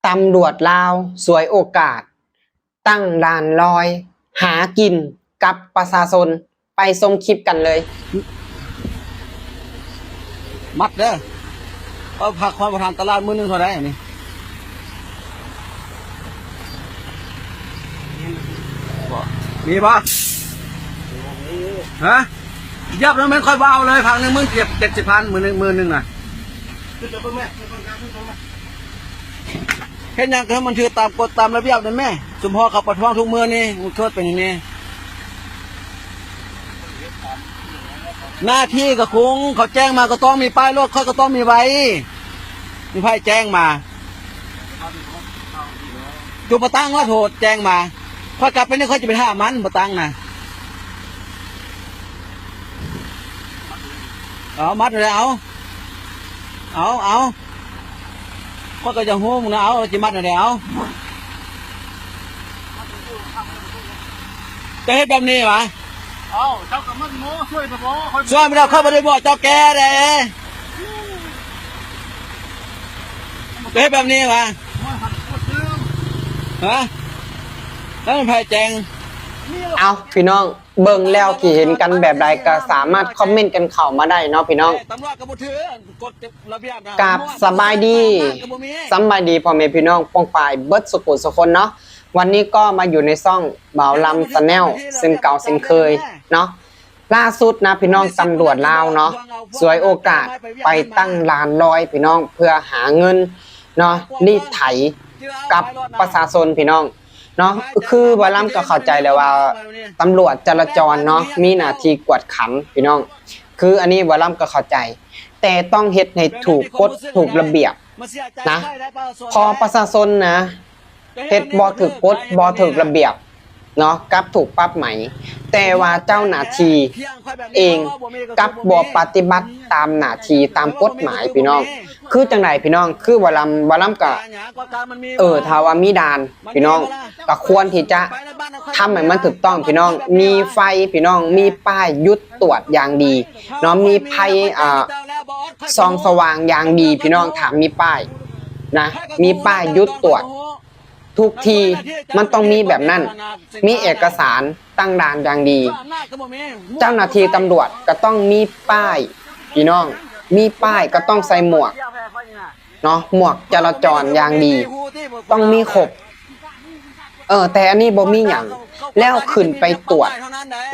ຕຳຫຼວດລາວສວຍໂອກາດ ຕັ້ງດ່ານລອຍ ຫາກິນກັບປະຊາຊົນ. ໄປຊົມຄລິບກັນເລີຍ. ມັດເດີ. ເອົາ ພາຂ້ອຍໄປຖາມຕະຫຼາດມື້ໜຶ່ງເທົ່າໃດນີ້? ບໍ່ ມີບໍ່? ຮະ? ຢາບແລ້ວແມ່ນຂ້ອຍບໍ່ເອົາເລີຍ ພັນໜຶ່ງໝື່ນເຈັດ ເຈັດສິບພັນ ມື້ໜຶ່ງ ມື້ໜຶ່ງນະ. ເຮັດຫຍັງກໍໃຫ້ມັນຖືກຕາມກົດຕາມລະບຽບແດ່ແມ່. ຊຸມພໍ່ເຂົາປະທ້ວງທຸກມື້ນີ້ ມັນເກີດເປັນຫຍັງນີ້? ໜ້າທີ່ກໍຄົງ ເຂົາແຈ້ງມາກໍຕ້ອງມີປ້າຍລົດ ຂ້ອຍກໍຕ້ອງມີໃບ. ມີໃຜແຈ້ງມາ? ຈຸບໍ່ຕັ້ງລະໂທດ ແຈ້ງມາ. ຂ້ອຍກັບໄປນີ້ ຂ້ອຍຈະໄປຖາມມັນ ບໍ່ຕັ້ງນະ. ເອົາ ມັດແລ້ວ ເອົາ ເອົາ ເອົາ. ຂ້ອຍກໍຢາກຮູ້ນະ ເອົາ ຊິມັດແນວໃດ ເອົາ. ເຈົ້າເຮັດແບບນີ້ຫວາ? ເອົ້າ ເຈົ້າກໍມັດໂມ້ ຊ່ວຍແດ່ບໍ່? ຂ້ອຍ ຊ່ວຍບໍ່ໄດ້ ຂ້ອຍບໍ່ໄດ້ບອກເຈົ້າແກ້ເດ້. ເຈົ້າເຮັດແບບນີ້ຫວາ? ໂອ້ຍ ຫາໂຄດເດີ. ຮະ? ແລ້ວມັນໃຜແຈ້ງ? ເອົ້າ ພີ່ນ້ອງ ເບິ່ງແລ້ວຄິດເຫັນກັນແບບໃດກໍສາມາດຄອມເມັນກັນເຂົ້າມາໄດ້ເນາະພີ່ນ້ອງ. ຕຳຫຼວດກໍບໍ່ຖືກກົດລະບຽບນະ. ກາບສະບາຍດີ ສຳບາຍດີພໍ່ແມ່ພີ່ນ້ອງປ້ອງປາຍເບິດສຸຜູ້ສຸຄົນເນາະ. ວັນນີ້ກໍມາຢູ່ໃນຊ່ອງບ່າວລຳ Channel ເຊັ່ນເກົ່າເຊັ່ນເຄີຍເນາະ. ລ່າສຸດນະພີ່ນ້ອງ ຕຳຫຼວດລາວເນາະ ສວຍໂອກາດໄປຕັ້ງດ່ານລອຍພີ່ນ້ອງ ເພື່ອຫາເງິນເນາະ ລີດໄຖກັບປະຊາຊົນພີ່ນ້ອງ. ເນາະ ຄືບ່າວລຳກໍເຂົ້າໃຈແລ້ວວ່າ ຕຳຫຼວດຈະລາຈອນເນາະ ມີໜ້າທີ່ກວດຂັນພີ່ນ້ອງ. ຄືອັນນີ້ບ່າວລຳກໍເຂົ້າໃຈ ແຕ່ຕ້ອງເຮັດໃຫ້ຖືກກົດຖືກລະບຽບນະ. ເພາະປະຊາຊົນນະ ເຮັດບໍ່ຖືກກົດ ບໍ່ຖືກລະບຽບເນາະ ກັບຖືກປັບໃໝ. ແຕ່ວ່າເຈົ້າໜ້າທີ່ເອງກັບບໍ່ປະຕິບັດຕາມໜ້າທີ່ຕາມກົດໝາຍພີ່ນ້ອງ. ຄືຈັ່ງໃດພີ່ນ້ອງ? ຄືບ່າວລຳ ບ່າວລຳກໍ ເອີ ຖ້າວ່າມີດ່ານພີ່ນ້ອງ ກໍຄວນທີ່ຈະທຳໃຫ້ມັນຖືກຕ້ອງພີ່ນ້ອງ. ມີໄຟພີ່ນ້ອງ ມີປ້າຍຢຸດຕວດຢ່າງດີເນາະ ມີໄຟ ອ່າ ສ່ອງສະຫວ່າງຢ່າງດີພີ່ນ້ອງ. ຖ້າມີປ້າຍນະ ມີປ້າຍຢຸດຕວດ ທຸກທີ່ມັນຕ້ອງມີແບບນັ້ນ ມີເອກະສານຕັ້ງດ່ານຢ່າງດີ. ເຈົ້າໜ້າທີ່ຕຳຫຼວດກໍຕ້ອງມີປ້າຍພີ່ນ້ອງ ມີປ້າຍກໍຕ້ອງໃສ່ໝວກເນາະ ໝວກຈະລາຈອນຢ່າງດີ ຕ້ອງມີຄົບ. ເອີ ແຕ່ອັນນີ້ບໍ່ມີຫຍັງ ແລ້ວຂຶ້ນໄປຕວດ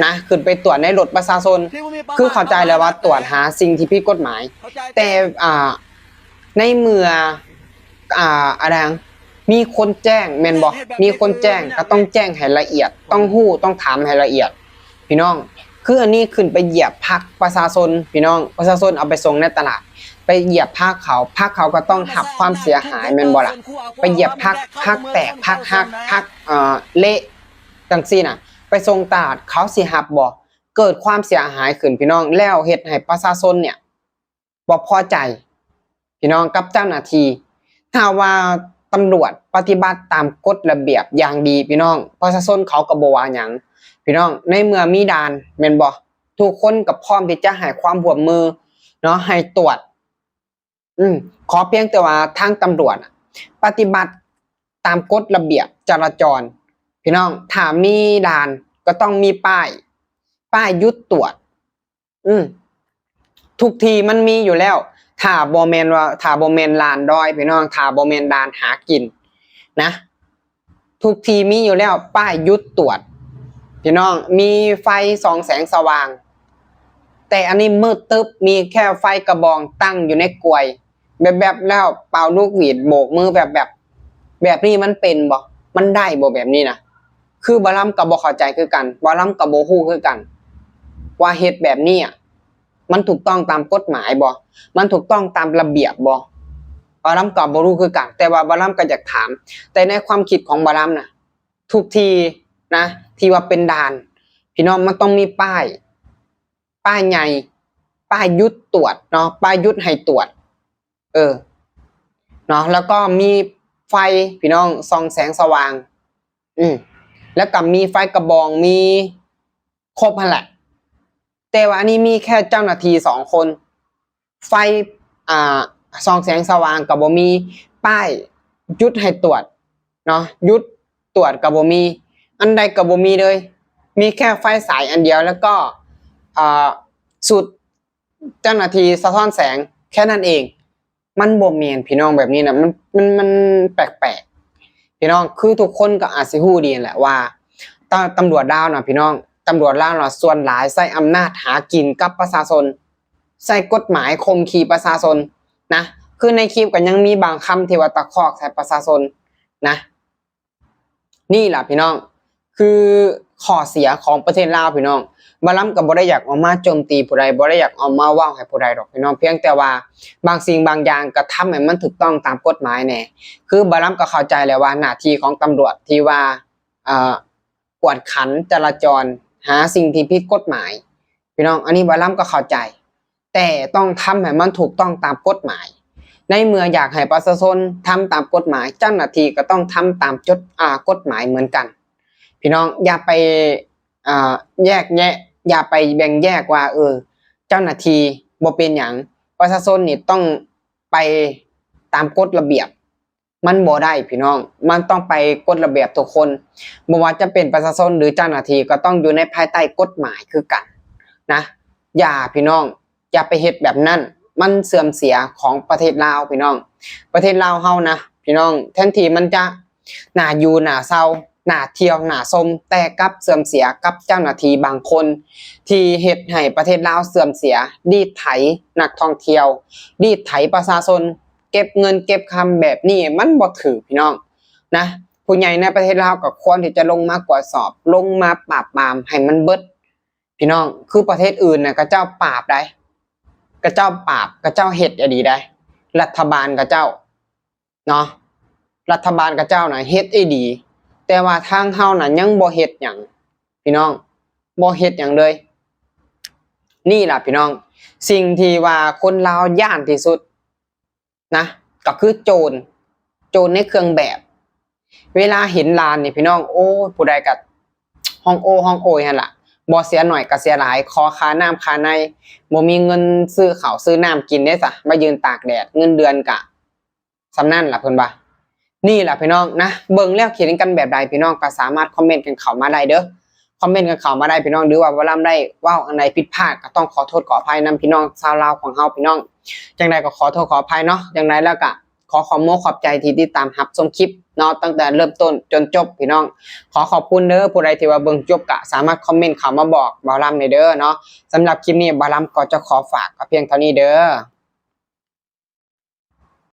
ນະ ຂຶ້ນໄປຕວດໃນລົດປະຊາຊົນ. ຄືເຂົ້າໃຈແລ້ວວ່າຕວດຫາສິ່ງທີ່ຜິດກົດໝາຍ ແຕ່ ອ່າ ໃນເມື່ອ ອ່າ ອະໄລ ມີຄົນແຈ້ງແມ່ນບໍ່? ມີຄົນແຈ້ງກໍຕ້ອງແຈ້ງໃຫ້ລະອຽດ ຕ້ອງຮູ້ ຕ້ອງຖາມໃຫ້ລະອຽດພີ່ນ້ອງ. ຄືອັນນີ້ຂຶ້ນໄປຢຽບຜັກປະຊາຊົນພີ່ນ້ອງ ປະຊາຊົນເອົາໄປສົ່ງໃນຕະຫຼາດ ໄປຢຽບຜັກເຂົາ ຜັກເຂົາກໍຕ້ອງຮັບຄວາມເສຍຫາຍແມ່ນບໍ່ລະ? ໄປຢຽບຜັກ ຜັກແຕກ ຜັກຫັກ ຜັກ ເອີ ເລະຈັ່ງຊີ້ນະ ໄປສົ່ງຕະຫຼາດ ເຂົາຊິຮັບບໍ່? ເກີດຄວາມເສຍຫາຍຂຶ້ນພີ່ນ້ອງ ແລ້ວເຮັດໃຫ້ປະຊາຊົນເນີ້ຍ ບໍ່ພໍໃຈພີ່ນ້ອງກັບເຈົ້າໜ້າທີ່. ຖ້າວ່າຕຳຫຼວດປະຕິບັດຕາມກົດລະບຽບຢ່າງດີພີ່ນ້ອງ ປະຊາຊົນເຂົາກໍບໍ່ວ່າຫຍັງພີ່ນ້ອງ. ໃນເມື່ອມີດ່ານແມ່ນບໍ່? ທຸກຄົນກໍພ້ອມທີ່ຈະໃຫ້ຄວາມຮ່ວມມືເນາະ ໃຫ້ຕວດ ອືມ ຂໍພຽງແຕ່ວ່າທາງຕຳຫຼວດປະຕິບັດຕາມກົດລະບຽບຈະລາຈອນພີ່ນ້ອງ. ຖ້າມີດ່ານກໍຕ້ອງມີປ້າຍ ປ້າຍຢຸດຕວດ. ອືມ ທຸກທີ່ມັນມີຢູ່ແລ້ວ ຖ້າບໍ່ແມ່ນວ່າ ຖ້າບໍ່ແມ່ນດ່ານລອຍພີ່ນ້ອງ ຖ້າບໍ່ແມ່ນດ່ານຫາກິນນະ ທຸກທີ່ມີຢູ່ແລ້ວ ປ້າຍຢຸດຕວດພີ່ນ້ອງ ມີໄຟສ່ອງແສງສະຫວ່າງ. ແຕ່ອັນນີ້ມືດຕຶບ ມີແຄ່ໄຟກະບອງຕັ້ງຢູ່ໃນກວຍ ແບບໆ ແລ້ວເປົ່າລູກຫວີດໂບກມືແບບໆ ແບບນີ້ມັນເປັນບໍ່? ມັນໄດ້ບໍ່ແບບນີ້ນະ? ຄືບ່າວລຳກໍບໍ່ເຂົ້າໃຈຄືກັນ ບ່າວລຳກໍບໍ່ຮູ້ຄືກັນ ວ່າເຮັດແບບນີ້ອະ ມັນຖືກຕ້ອງຕາມກົດໝາຍບໍ່? ມັນຖືກຕ້ອງຕາມລະບຽບບໍ່? ບ່າວລຳກໍບໍ່ຮູ້ຄືກັນ ແຕ່ວ່າບ່າວລຳກໍຢາກຖາມ ແຕ່ໃນຄວາມຄິດຂອງບ່າວລຳນະ ທຸກທີ່ນະ ທີ່ວ່າເປັນດ່ານ ພີ່ນ້ອງ ມັນຕ້ອງມີປ້າຍ ປ້າຍໃຫຍ່ ປ້າຍຢຸດຕວດເນາະ ປ້າຍຢຸດໃຫ້ຕວດ ເອີ ເນາະ ແລ້ວກໍມີໄຟ ພີ່ນ້ອງ ສ່ອງແສງສະຫວ່າງ ອືມ ແລ້ວກໍມີໄຟກະບອງ ມີຄົບຫັ້ນແຫຼະ. ແຕ່ວ່າອັນນີ້ມີແຄ່ເຈົ້າໜ້າທີ່ສອງຄົນ ໄຟ ອ່າ ສ່ອງແສງສະຫວ່າງກໍບໍ່ມີ ປ້າຍ ຢຸດໃຫ້ຕວດເນາະ ຢຸດຕວດກໍບໍ່ມີ ອັນໃດກໍບໍ່ມີເລີຍ ມີແຄ່ໄຟສາຍອັນດຽວ ແລ້ວກໍ ເອີ ຊຸດເຈົ້າໜ້າທີ່ສະທ້ອນແສງແຄ່ນັ້ນເອງ. ມັນບໍ່ແມ່ນພີ່ນ້ອງ ແບບນີ້ນະ ມັນ ມັນ ມັນແປກໆ ພີ່ນ້ອງ. ຄືທຸກຄົນກໍອາດຊິຮູ້ດີແຫຼະວ່າ ຕຳ ຕຳຫຼວດລາວນະພີ່ນ້ອງ ຕຳຫຼວດລາວນະ ສ່ວນຫຼາຍໃຊ້ອຳນາດຫາກິນກັບປະຊາຊົນ ໃຊ້ກົດໝາຍຂົ່ມຂູ່ປະຊາຊົນນະ. ຄືໃນຄລິບກໍຍັງມີບາງຄຳທີ່ວ່າຕະຄອກໃສ່ປະຊາຊົນນະ. ນີ້ລະພີ່ນ້ອງ ຄືຂໍ້ເສຍຂອງປະເທດລາວພີ່ນ້ອງ. ບ່າວລຳກໍບໍ່ໄດ້ຢາກອອກມາໂຈມຕີຜູ້ໃດ ບໍ່ໄດ້ຢາກອອກມາເວົ້າໃຫ້ຜູ້ໃດດອກພີ່ນ້ອງ ພຽງແຕ່ວ່າບາງສິ່ງບາງຢ່າງກໍທຳໃຫ້ມັນຖືກຕ້ອງຕາມກົດໝາຍແດ່. ຄືບ່າວລຳກໍເຂົ້າໃຈແຫຼະວ່າໜ້າທີ່ຂອງຕຳຫຼວດທີ່ວ່າ ເອີ ກວດຂັນຈະລາຈອນ ຫາສິ່ງທີ່ຜິດກົດໝາຍ ພີ່ນ້ອງ ອັນນີ້ບ່າວລຳກໍເຂົ້າໃຈ ແຕ່ຕ້ອງທຳໃຫ້ມັນຖືກຕ້ອງຕາມກົດໝາຍ. ໃນເມື່ອຢາກໃຫ້ປະຊາຊົນທຳຕາມກົດໝາຍ ເຈົ້າໜ້າທີ່ກໍຕ້ອງທຳຕາມຈົດ ອາ ກົດໝາຍເໝືອນກັນ ພີ່ນ້ອງ. ຢ່າໄປ ອາ ແຍກແຍະ ຢ່າໄປແບ່ງແຍກວ່າ ເອີ ເຈົ້າໜ້າທີ່ບໍ່ເປັນຫຍັງ ປະຊາຊົນນີ້ຕ້ອງໄປຕາມກົດລະບຽບ. ມັນບໍ່ໄດ້ພີ່ນ້ອງ ມັນຕ້ອງໄປກົດລະບຽບທຸກຄົນ ບໍ່ວ່າຈະເປັນປະຊາຊົນ ຫຼື ເຈົ້າໜ້າທີ່ ກໍຕ້ອງຢູ່ໃນພາຍໃຕ້ກົດໝາຍຄືກັນນະ. ຢ່າພີ່ນ້ອງ ຢ່າໄປເຮັດແບບນັ້ນ ມັນເສື່ອມເສຍຂອງປະເທດລາວພີ່ນ້ອງ. ປະເທດລາວເຮົານະພີ່ນ້ອງ ແທນທີ່ມັນຈະໜ້າຢູ່ໜ້າເຊົາ ໜ້າທ່ຽວໜ້າຊົມ ແຕ່ກັບເສື່ອມເສຍກັບເຈົ້າໜ້າທີ່ບາງຄົນ ທີ່ເຮັດໃຫ້ປະເທດລາວເສື່ອມເສຍ ລີດໄຖນັກທ່ອງທ່ຽວ ລີດໄຖປະຊາຊົນ ເກັບເງິນເກັບຄຳແບບນີ້ມັນບໍ່ຖືກພີ່ນ້ອງນະ. ຜູ້ໃຫຍ່ໃນປະເທດລາວກໍຄວນທີ່ຈະລົງມາກວດສອບ ລົງມາປາບປາມໃຫ້ມັນເບິດພີ່ນ້ອງ. ຄືປະເທດອື່ນນະ ເຂົາເຈົ້າປາບໃດ໋ ເຂົາເຈົ້າປາບ ເຂົາເຈົ້າເຮັດອີ່ຫຼີໃດ໋ ລັດຖະບານເຂົາເຈົ້າເນາະ ລັດຖະບານເຂົາເຈົ້ານະເຮັດອີ່ຫຼີ ແຕ່ວ່າທາງເຮົານະຍັງບໍ່ເຮັດຫຍັງພີ່ນ້ອງ ບໍ່ເຮັດຫຍັງເລີຍ. ນີ້ລະພີ່ນ້ອງ ສິ່ງທີ່ວ່າຄົນລາວຢ້ານທີ່ສຸດ ນະ ກໍຄືໂຈນ ໂຈນໃນເຄື່ອງແບບ. ເວລາເຫັນລ້ານນີ້ພີ່ນ້ອງ ໂອ້ຍ ຜູ້ໃດກໍຮ້ອງໂອ້ຮ້ອງໂອ້ຍຫັ້ນລະ ບໍ່ເສຍໜ້ອຍກໍເສຍຫຼາຍ ຂໍຄ່ານ້ຳຄ່າໃນ ບໍ່ມີເງິນຊື້ເຂົ້າຊື້ນ້ຳກິນເດ້ຊະ ມາຢືນຕາກແດດ ເງິນເດືອນກະສ່ຳນັ້ນລະ ເພິ່ນວ່າ. ນີ້ລະພີ່ນ້ອງນະ ເບິ່ງແລ້ວຄິດເຫັນກັນແບບໃດ ພີ່ນ້ອງກໍສາມາດຄອມເມັນກັນເຂົ້າມາໄດ້ເດີ້ ຄອມເມັນກັນເຂົ້າມາໄດ້ພີ່ນ້ອງ ຫຼືວ່າບ່າວລຳໄດ້ເວົ້າອັນໃດຜິດພາດ ກໍຕ້ອງຂໍໂທດຂໍອະໄພນຳພີ່ນ້ອງຊາວລາວຂອງເຮົາພີ່ນ້ອງ. ຈັ່ງໃດກໍຂໍໂທດຂໍອະໄພເນາະ ຈັ່ງໃດແລ້ວກໍຂໍຂອບມົກຂອບໃຈທີ່ຕິດຕາມຮັບຊົມຄລິບເນາະ ຕັ້ງແຕ່ເລີ່ມຕົ້ນຈົນຈົບພີ່ນ້ອງ. ຂໍຂອບຄຸນເດີ້ ຜູ້ໃດທີ່ວ່າເບິ່ງຈົບກໍສາມາດຄອມເມັນເຂົ້າມາບອກບ່າວລຳໄດ້ເດີ້ເນາະ. ສຳລັບຄລິບນີ້ບ່າວລຳກໍຈະຂໍຝາກກໍພຽງເທົ່ານີ້ເດີ້.